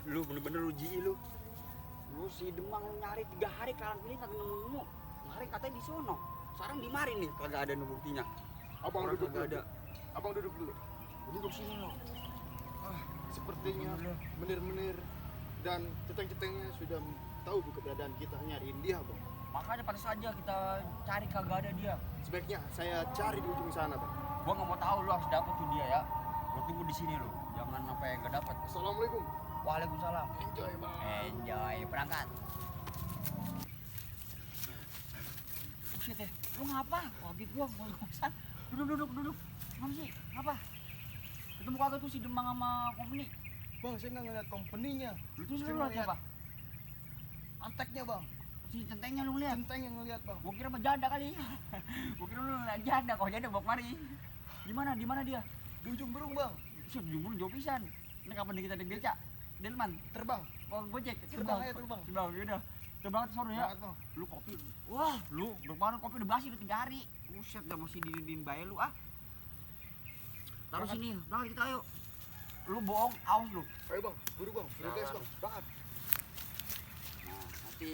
Lu bener-bener lu ji lu. Lu si Demang lu nyari 3 hari kalian ini kagak nemu. Kemarin katanya di sono. Sekarang di mari nih kagak ada buktinya. Abang Orang duduk kagak dulu. ada. Abang duduk dulu. Duduk sini lo. Sepertinya menir-menir dan ceteng-cetengnya sudah tahu keberadaan kita, nyariin dia, Bang. Makanya pada saja kita cari kagak ada dia. Sebaiknya saya cari di ujung sana, Bang. Gua nggak mau tahu, lu harus dapet tuh dia ya. Lu tunggu di sini lu. Jangan sampai nggak dapet. Assalamualaikum. Waalaikumsalam. Enjoy, Bang. Enjoy, berangkat. Buset deh, lu ngapa? Wagit gua mau kosan. Duduk. Ngapa sih? Ngapa? Ketemu kagak tuh si Demang sama company? Bang, saya nggak ngeliat company-nya. Lu tuh Saya lu liat siapa? Anteknya, Bang. Si centengnya lu lihat. Centeng yang ngeliat, Bang. Gua kira mah janda kali. Gua kira lu liat janda, kok janda bawa kemari. Di mana dia? Di ujung burung, Bang. Sip, jumur jauh pisan. Ini kapan nih kita naik beca? Delman, Terbang. bawa gojek. Terbang aja, terbang. Terbang, yaudah. Terbang ke sono ya. Banget, Bang. Lu kopi. Wah, lu berpanen kopi udah basi udah 3 hari. Buset, dah masih dinin bae lu ah. Taruh sini, berangkat kita ayo. Lu bohong, awas lu. Ayo, Bang. Buru, Bang. Buru, guys, Bang. Banget. Nah, nanti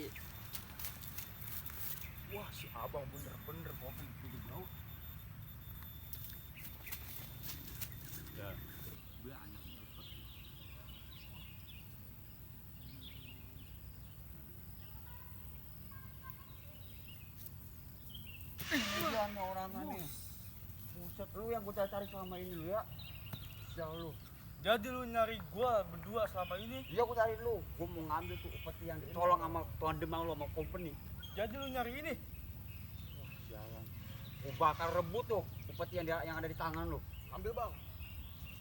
Wah, si Abang bener-bener kopi bikin bau. ya banyak dapat. Iya nih orangnya nih. Buset, lu yang gua cari selama ini lu ya. Sial lu. Jadi lu nyari gua berdua selama ini? Iya gua cari lu. Gua mau ngambil tuh upeti yang ditolong sama Tuan Demang lu sama company. Jadi lu nyari ini? Wah, sialan. Gua bakal rebut tuh upeti yang ada di tangan lu. Ambil, Bang.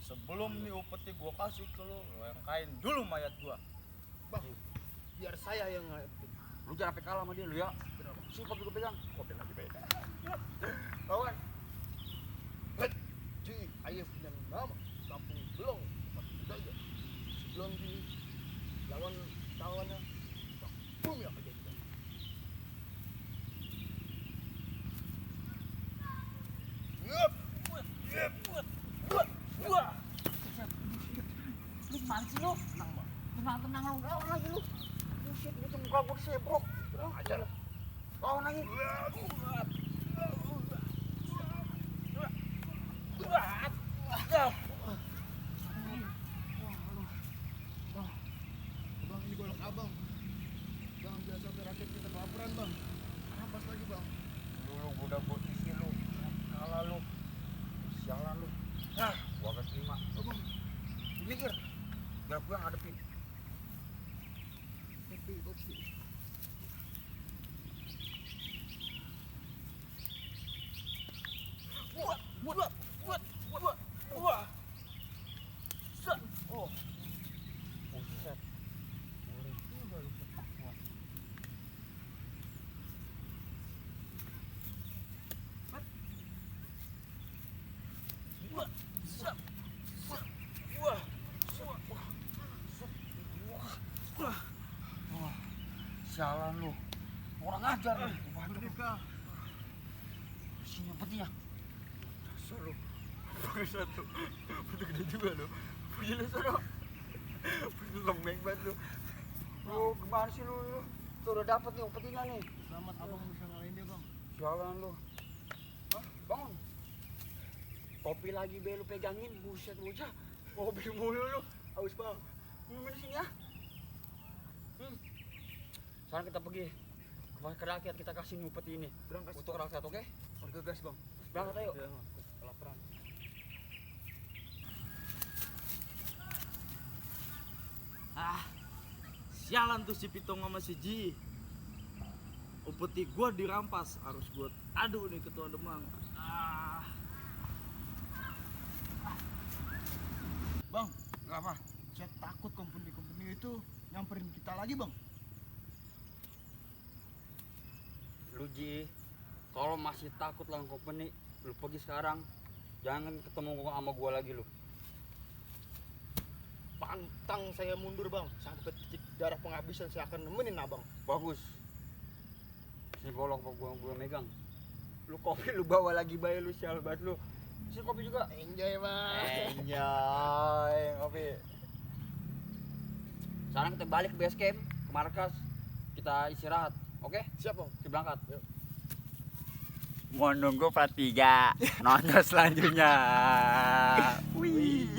Sebelum nih upeti gua kasih ke lu rangkain dulu mayat gua. Bang, biar saya yang ngetik. Lu jangan sampai kalah sama dia lu ya. Kenapa? Si kopi gua pegang. Kopi lagi beda. Kawan. Ji, ayah punya nama. Kampung Belong. Udah aja. Sebelum di lawan kawannya. Boom ya aja juga. Lu gimana sih lu? Tenang, Bang. Tenang lu. Lawan lagi lu. Buset, itu muka gua disebrok. Kurang ajar. Lawan lagi. Bang, ini golok abang. Bang, jangan sampai rakyat kita kelaparan, Bang. Rampas lagi, Bang. Lu udah gua isi lu. Kalah lu. Sialan lu. Nah, gua akan terima. Abang, Mikir. Biar gua yang hadepin. kopi. Oh. Buset. Boleh juga lu setak gua. Wah, sialan lu. Orang ajar lu. Merdeka. Sini petinya. Dasar lu. Pakai satu. Itu gede juga lu. Punya lu sono. Punya lembeng banget lu. Lu gimana sih lu? Tuh udah dapet nih petinya nih. Selamat abang bisa ngalahin dia, Bang. Sialan lu. Hah? Bangun. Kopi lagi be lu pegangin. Buset bocah. Kopi mulu lu. Aus, Bang. Minum di sini ya. Sekarang kita pergi ke rakyat, kita kasih nih peti ini. Berangkat. Untuk rakyat, oke? Warga gas, Bang. Berangkat ayo. Ya, kelaparan. Sialan tuh si Pitong sama si Ji. Upeti gua dirampas, harus gua adu nih ke Tuan Demang. Bang, Kenapa? saya takut company itu nyamperin kita lagi, Bang. Lu Ji, kalau masih takut lawan company, lu pergi sekarang. Jangan ketemu sama gua lagi lu. Pantang saya mundur, Bang. Sampai titik darah penghabisan saya akan nemenin abang. Bagus. Si golok gua megang. Lu kopi lu bawa lagi bae lu sial banget lu. Si kopi juga. Enjoy, Bang. Enjoy kopi. Sekarang kita balik ke base camp, ke markas. Kita istirahat. Oke? Siap Bang. Kita berangkat. Mau nunggu part 3 nonton selanjutnya. Wih.